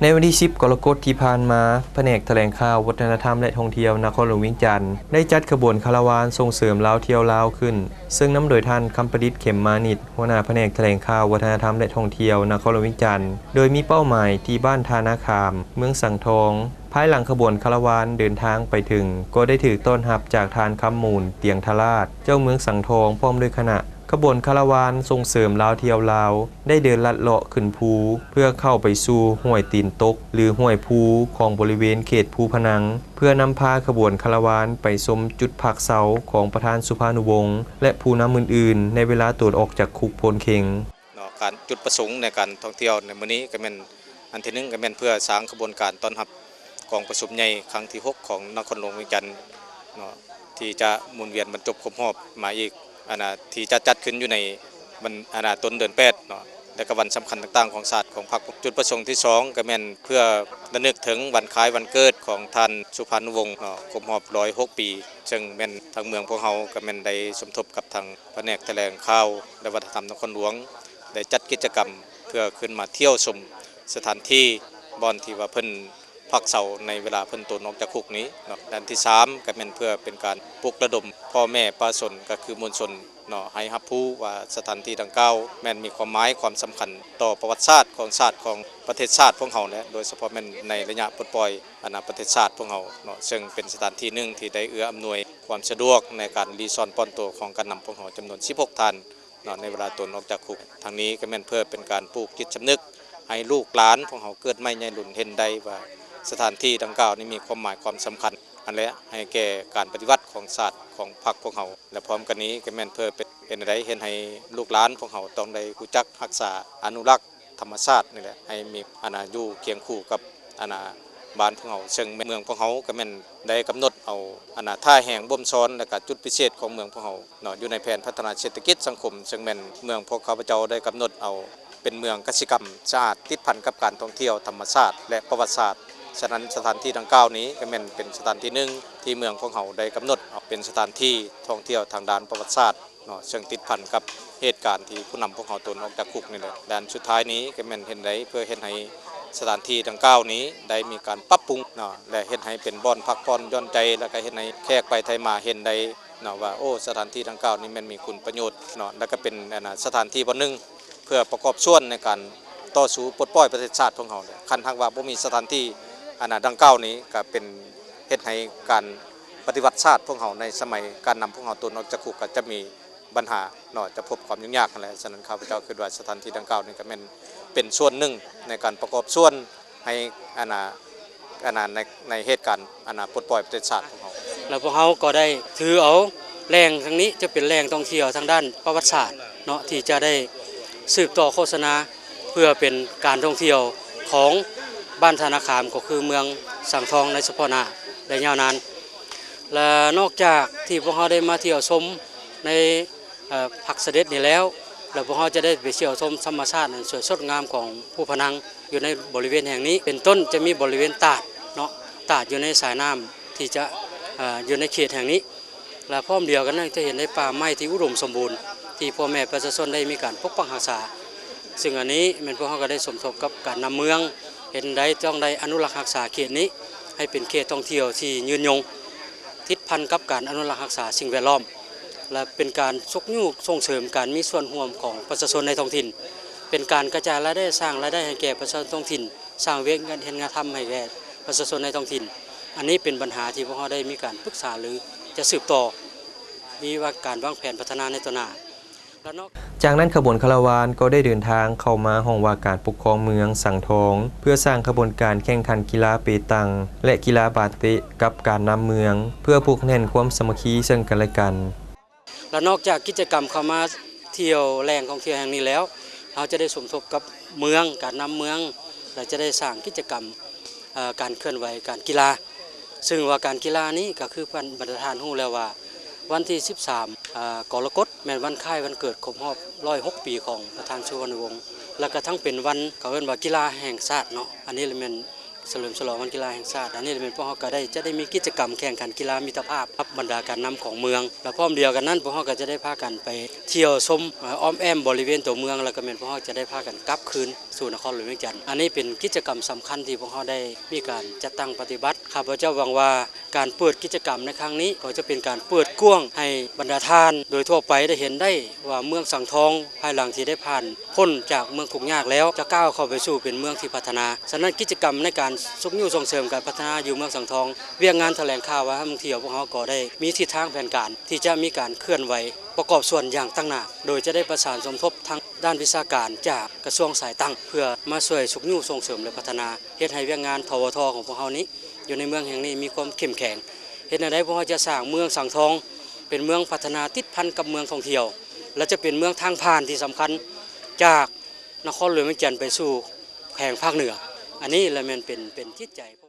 ໃນວັນທີສິບ ກໍລະກົດທີ່ຜ່ານມາ, ພະແນກຖະແຫຼງຂ່າວ, ວັດທະນະທຳ ແລະ ທ່ອງທ່ຽວນະຄອນຫຼວງວຽງຈັນ ໄດ້ຈັດຂະບວນຄາລາວານສົ່ງເສີມລາວທ່ຽວລາວຂຶ້ນ, ເຊິ່ງນຳໂດຍທ່ານ ຄຳປະດິດ ເຂັມມານິດ ຫົວໜ້າພະແນກຖະແຫຼງຂ່າວ, ວັດທະນະທຳ ແລະ ທ່ອງທ່ຽວນະຄອນຫຼວງວຽງຈັນ ໂດຍມີເປົ້າໝາຍທີ່ບ້ານທ່ານາຄາມ, ເມືອງສັງທອງ. ພາຍຫຼັງຂະບວນຄາລາວານເດີນທາງໄປເຖິງ, ກໍໄດ້ຖືກຕ້ອນຮັບຈາກທ່ານ ຄຳມູນ ຕຽງທະລາດ ເຈົ້າເມືອງສັງທອງ ພ້ອມດ້ວຍຄະນະ. ຂະບວນຄາລາວານສົ່ງເສີມລາວທ່ຽວລາວ ໄດ້ເດີນລັດເລາະຂຶ້ນພູ ເພື່ອເຂົ້າໄປສູ່ຫ້ວຍຕີນຕົກ ຫຼື ຫ້ວຍພູ ຂອງບໍລິເວນເຂດພູພະນັງ, ເພື່ອນຳພາຂະບວນຄາລາວານໄປຊົມຈຸດພັກເຊົາຂອງປະທານສຸພານຸວົງ ແລະ ຜູ້ນຳອື່ນໆ ໃນເວລາໂຕນອອກຈາກຄຸກໂພນເຄັງ. ເນາະ ການ ຈຸດປະສົງໃນການທ່ອງທ່ຽວໃນມື້ນີ້ກໍແມ່ນ ອັນທີໜຶ່ງກໍແມ່ນເພື່ອສ້າງຂະບວນການຕ້ອນຮັບກອງປະຊຸມໃຫຍ່ຄັ້ງທີຫົກຂອງນະຄອນຫຼວງວຽງຈັນເນາະ ທີ່ຈະໝູນວຽນບັນຈົບຄົບຮອບມາອີກ ອັນນາ ທີ່ຈະຈັດຂຶ້ນຢູ່ໃນວັນ ອັນນາ ຕົ້ນເດືອນແປດເນາະ ແລະ ກໍວັນສຳຄັນຕ່າງໆຂອງຊາດຂອງພັກ. ຈຸດປະສົງທີສອງກໍແມ່ນເພື່ອລະນຶກເຖິງວັນຄ້າຍວັນເກີດຂອງທ່ານສຸພານຸວົງເນາະ ຄົບຮອບຮ້ອຍຫົກປີ ເຊິ່ງແມ່ນທາງເມືອງພວກເຮົາກໍແມ່ນໄດ້ສົມທົບກັບທາງ ພະແນກຖະແຫຼງຂ່າວ ແລະ ວັດທະນະທຳນະຄອນຫຼວງ ໄດ້ຈັດກິດຈະກຳເພື່ອຂຶ້ນມາທ່ຽວຊົມສະຖານທີ່ບ່ອນທີ່ວ່າເພິ່ນພັກເຊົາໃນເວລາເພິ່ນໂຕນອອກຈາກຄຸກນີ້ເນາະ. ອັນທີສາມກໍແມ່ນເພື່ອເປັນການປຸກລະດົມພໍ່ແມ່ປະຊາຊົນ ກໍຄືມວນຊົນເນາະ ໃຫ້ຮັບຮູ້ວ່າສະຖານທີ່ດັ່ງກ່າວແມ່ນມີຄວາມໝາຍຄວາມສຳຄັນຕໍ່ປະຫວັດສາດຂອງຊາດ ຂອງປະເທດຊາດພວກເຮົາ ແລະ ໂດຍສະເພາະແມ່ນໃນໄລຍະປົດປ່ອຍ ອັນນາ ປະເທດຊາດພວກເຮົາເນາະ ເຊິ່ງເປັນສະຖານທີ່ໜຶ່ງທີ່ໄດ້ເອື້ອອຳນວຍຄວາມສະດວກໃນການລີ້ຊ້ອນປ່ອນຕົວຂອງການນຳພວກເຮົາຈຳນວນສິບຫົກທ່ານເນາະ ໃນເວລາຕົນອອກຈາກຄຸກ. ທັງນີ້ກໍແມ່ນເພື່ອເປັນການປູກຈິດສຳນຶກໃຫ້ລູກຫຼານພວກເຮົາເກີດໃໝ່ໃຫຍ່ລຸນເຫັນໄດ້ວ່າ ສະຖານທີ່ດັ່ງກ່າວນີ້ມີຄວາມໝາຍຄວາມສຳຄັນ ອັນແລະ ໃຫ້ແກ່ການປະຕິວັດຂອງຊາດຂອງພັກພວກເຮົາ ແລະ ພ້ອມກັນນີ້ກໍແມ່ນເພື່ອເປັນ ເຮັດໃດເຮັດໃຫ້ລູກຫຼານພວກເຮົາຕ້ອງໄດ້ຮູ້ຈັກຮັກສາອະນຸລັກ ທຳມະຊາດນີ້ແຫຼະ ໃຫ້ມີ ອັນນາ ຢູ່ຄຽງຄູ່ກັບ ອັນນາ ບ້ານພວກເຮົາ ເຊິ່ງເມືອງພວກເຮົາກໍແມ່ນໄດ້ກຳນົດເອົາ ອັນນາ ທ່າແຮງບົ່ມຊ້ອນ ແລະ ກະຈຸດພິເສດຂອງເມືອງພວກເຮົາເນາະ ຢູ່ໃນແຜນພັດທະນາເສດຖະກິດສັງຄົມ ເຊິ່ງແມ່ນເມືອງພວກຂ້າພະເຈົ້າໄດ້ກຳນົດເອົາເປັນເມືອງກະສິກຳສະອາດ ຕິດພັນກັບການທ່ອງທ່ຽວທຳມະຊາດ ແລະ ປະຫວັດສາດ. ສະນັ້ນ ສະຖານທີ່ດັ່ງກ່າວນີ້ກໍແມ່ນເປັນສະຖານທີ່ໜຶ່ງທີ່ເມືອງພວກເຮົາໄດ້ກຳນົດເອົາເປັນສະຖານທີ່ທ່ອງທ່ຽວທາງດ້ານປະຫວັດສາດ ເນາະ ເຊິ່ງຕິດພັນກັບເຫດການທີ່ຜູ້ນຳພວກເຮົາຕົນອອກຈາກຄຸກນີ້ແຫຼະ. ແລະ ອັນສຸດທ້າຍນີ້ກໍແມ່ນເຫັນໄດ້ ເພື່ອເຮັດໃຫ້ສະຖານທີ່ດັ່ງກ່າວນີ້ໄດ້ມີການປັບປຸງເນາະ ແລະ ເຮັດໃຫ້ເປັນບ່ອນພັກຜ່ອນຢ່ອນໃຈ ແລະ ກໍເຮັດໃຫ້ແຂກໄປໄທມາເຫັນໄດ້ເນາະວ່າ ໂອ້ ສະຖານທີ່ດັ່ງກ່າວນີ້ແມ່ນມີຄຸນປະໂຫຍດເນາະ ແລະ ກໍເປັນ ອັນນາ ສະຖານທີ່ບ່ອນໜຶ່ງ ເພື່ອປະກອບສ່ວນໃນການຕໍ່ສູ້ປົດປ່ອຍປະເທດຊາດຂອງເຮົາ. ຄັນຫາກວ່າບໍ່ມີສະຖານທີ່ ອັນນາ ດັ່ງກ່າວນີ້ ກໍເປັນເຮັດໃຫ້ການປະຕິວັດຊາດຂອງເຮົາໃນສະໄໝການນຳພວກເຮົາຕົນອອກຈາກຄຸກ ກໍຈະມີ ບັນຫາເນາະ ຈະພົບຄວາມຫຍຸ້ງຍາກຫັ້ນແຫຼະ. ສະນັ້ນ ຂ້າພະເຈົ້າຄິດວ່າສະຖານທີ່ດັ່ງກ່າວນີ້ກໍແມ່ນເປັນສ່ວນໜຶ່ງໃນການປະກອບສ່ວນໃຫ້ ອັນນາ ອັນນາ ໃນ ໃນເຫດການ ອັນນາ ປົດປ່ອຍປະເທດຊາດຂອງເຮົາ. ແລ້ວພວກເຮົາກໍໄດ້ຖືເອົາແຫຼ່ງທາງນີ້ຈະເປັນແຫຼ່ງທ່ອງທ່ຽວທາງດ້ານປະຫວັດສາດເນາະ ທີ່ຈະໄດ້ສືບຕໍ່ໂຄສະນາ ເພື່ອເປັນການທ່ອງທ່ຽວຂອງບ້ານທ່ານາຄາມ ກໍຄືເມືອງສັງທອງໃນສະເພາະໜ້າ ໄດ້ຍາວນານ. ແລະ ນອກຈາກທີ່ພວກເຮົາໄດ້ມາທ່ຽວຊົມໃນ ເອີ ພັກສະເດັດນີ້ແລ້ວ ແລ້ວພວກເຮົາຈະໄດ້ໄປທ່ຽວຊົມທຳມະຊາດອັນສວຍສົດງາມຂອງພູພະນັງຢູ່ໃນບໍລິເວນແຫ່ງນີ້ ເປັນຕົ້ນຈະມີບໍລິເວນຕາດເນາະ ຕາດຢູ່ໃນສາຍນ້ຳທີ່ຈະ ເອີ ຢູ່ໃນເຂດແຫ່ງນີ້ ແລະ ພ້ອມດຽວກັນນັ້ນຈະເຫັນໄດ້ປ່າໄມ້ທີ່ອຸດົມສົມບູນ ທີ່ພໍ່ແມ່ປະຊາຊົນໄດ້ມີການປົກປັກຮັກສາ ເຊິ່ງອັນນີ້ແມ່ນພວກເຮົາກໍໄດ້ສົມທົບກັບການນຳເມືອງ ເຮັດໃດຕ້ອງໄດ້ອະນຸລັກຮັກສາເຂດນີ້ໃຫ້ເປັນເຂດທ່ອງທ່ຽວທີ່ຍືນຍົງ ຕິດພັນກັບການອະນຸລັກຮັກສາສິ່ງແວດລ້ອມ ແລະ ເປັນການຊຸກຍູ້ສົ່ງເສີມການມີສ່ວນຮ່ວມຂອງປະຊາຊົນໃນທ້ອງຖິ່ນ ເປັນການກະຈາຍລາຍໄດ້ ສ້າງລາຍໄດ້ໃຫ້ແກ່ປະຊາຊົນທ້ອງຖິ່ນ ສ້າງວຽກງານເຮັດງານທຳໃຫ້ແກ່ປະຊາຊົນໃນທ້ອງຖິ່ນ. ອັນນີ້ເປັນບັນຫາທີ່ພວກເຮົາໄດ້ມີການປຶກສາລືຈະສືບຕໍ່ ມີວ່າການວາງແຜນພັດທະນາໃນຕໍ່ໜ້າ. ຈາກນັ້ນຂະບວນຄາລາວານກໍໄດ້ເດີນທາງເຂົ້າມາຫ້ອງວ່າການປົກຄອງເມືອງສັງທອງ ເພື່ອສ້າງຂະບວນການແຂ່ງຂັນກິລາເປຕັງ ແລະ ກິລາບານເຕະກັບການນຳເມືອງ ເພື່ອຜູກແໜ້ນຄວາມສາມັກຄີເຊິ່ງກັນແລະກັນ. ແລະ ນອກຈາກກິດຈະກຳເຂົ້າມາທ່ຽວແຫຼ່ງທ່ອງທ່ຽວແຫ່ງນີ້ແລ້ວ ເຮົາຈະໄດ້ສົມທົບກັບເມືອງ ການນຳເມືອງ ແລະ ຈະໄດ້ສ້າງກິດຈະກຳ ເອີ ການເຄື່ອນໄຫວການກິລາ ເຊິ່ງວ່າການກິລານີ້ກໍຄືບັນດາທ່ານຮູ້ແລ້ວວ່າ ວັນທີສິບສາມ ເອີ ກໍລະກົດ ແມ່ນວັນຄ້າຍວັນເກີດຄົບຮອບຮ້ອຍຫົກປີຂອງປະທານສຸວັນນະວົງ ແລ້ວກໍທັງເປັນວັນ ເຂົາເອີ້ນວ່າກິລາແຫ່ງຊາດເນາະ ອັນນີ້ລະແມ່ນ ສະເຫຼີມສະຫຼອງວັນກິລາແຫ່ງຊາດ ອັນນີ້ແມ່ນພວກເຮົາກໍໄດ້ ຈະໄດ້ມີກິດຈະກຳແຂ່ງຂັນກິລາມິດຕະພາບກັບບັນດາການນຳຂອງເມືອງ ແລະ ພ້ອມດຽວກັນນັ້ນ ພວກເຮົາກໍຈະໄດ້ພາກັນໄປທ່ຽວຊົມ ເອີ ອ້ອມແອ້ມບໍລິເວນຕົວເມືອງ ແລ້ວກໍແມ່ນພວກເຮົາຈະໄດ້ພາກັນກັບຄືນສູ່ນະຄອນຫຼວງວຽງຈັນ. ອັນນີ້ເປັນກິດຈະກຳສຳຄັນທີ່ພວກເຮົາໄດ້ມີການຈັດຕັ້ງປະຕິບັດ. ຂ້າພະເຈົ້າຫວັງວ່າການເປີດກິດຈະກຳໃນຄັ້ງນີ້ ກໍຈະເປັນການເປີດກວ້າງໃຫ້ບັນດາທ່ານໂດຍທົ່ວໄປໄດ້ເຫັນໄດ້ວ່າເມືອງສັງທອງ ພາຍຫຼັງທີ່ໄດ້ຜ່ານ ພົ້ນຈາກເມືອງທຸກຍາກແລ້ວ ຈະກ້າວເຂົ້າໄປສູ່ເປັນເມືອງທີ່ພັດທະນາ. ສະນັ້ນ ກິດຈະກຳໃນການຊຸກຍູ້ສົ່ງເສີມການພັດທະນາຢູ່ເມືອງສັງທອງ ວຽກງານຖະແຫຼງຂ່າວ ແລະ ທ່ອງທ່ຽວ ພວກເຮົາກໍໄດ້ມີທິດທາງແຜນການທີ່ຈະມີການເຄື່ອນໄຫວປະກອບສ່ວນຢ່າງຕັ້ງໜ້າ ໂດຍຈະໄດ້ປະສານສົມທົບທາງດ້ານວິຊາການຈາກກະຊວງສາຍຕັ້ງ ເພື່ອມາຊ່ວຍຊຸກຍູ້ສົ່ງເສີມ ແລະ ພັດທະນາ ເຮັດໃຫ້ວຽກງານ ທວທ ຂອງພວກເຮົານີ້ ຢູ່ໃນເມືອງແຫ່ງນີ້ມີຄວາມເຂັ້ມແຂງ. ເຮັດແນວໃດພວກເຮົາຈະສ້າງເມືອງສັງທອງເປັນເມືອງພັດທະນາຕິດພັນກັບເມືອງທ່ອງທ່ຽວ ແລະ ຈະເປັນເມືອງທາງຜ່ານທີ່ສຳຄັນຈາກນະຄອນຫຼວງວຽງຈັນໄປສູ່ແຂວງພາກເໜືອ. ອັນນີ້ລະແມ່ນເປັນ ເປັນຈິດໃຈ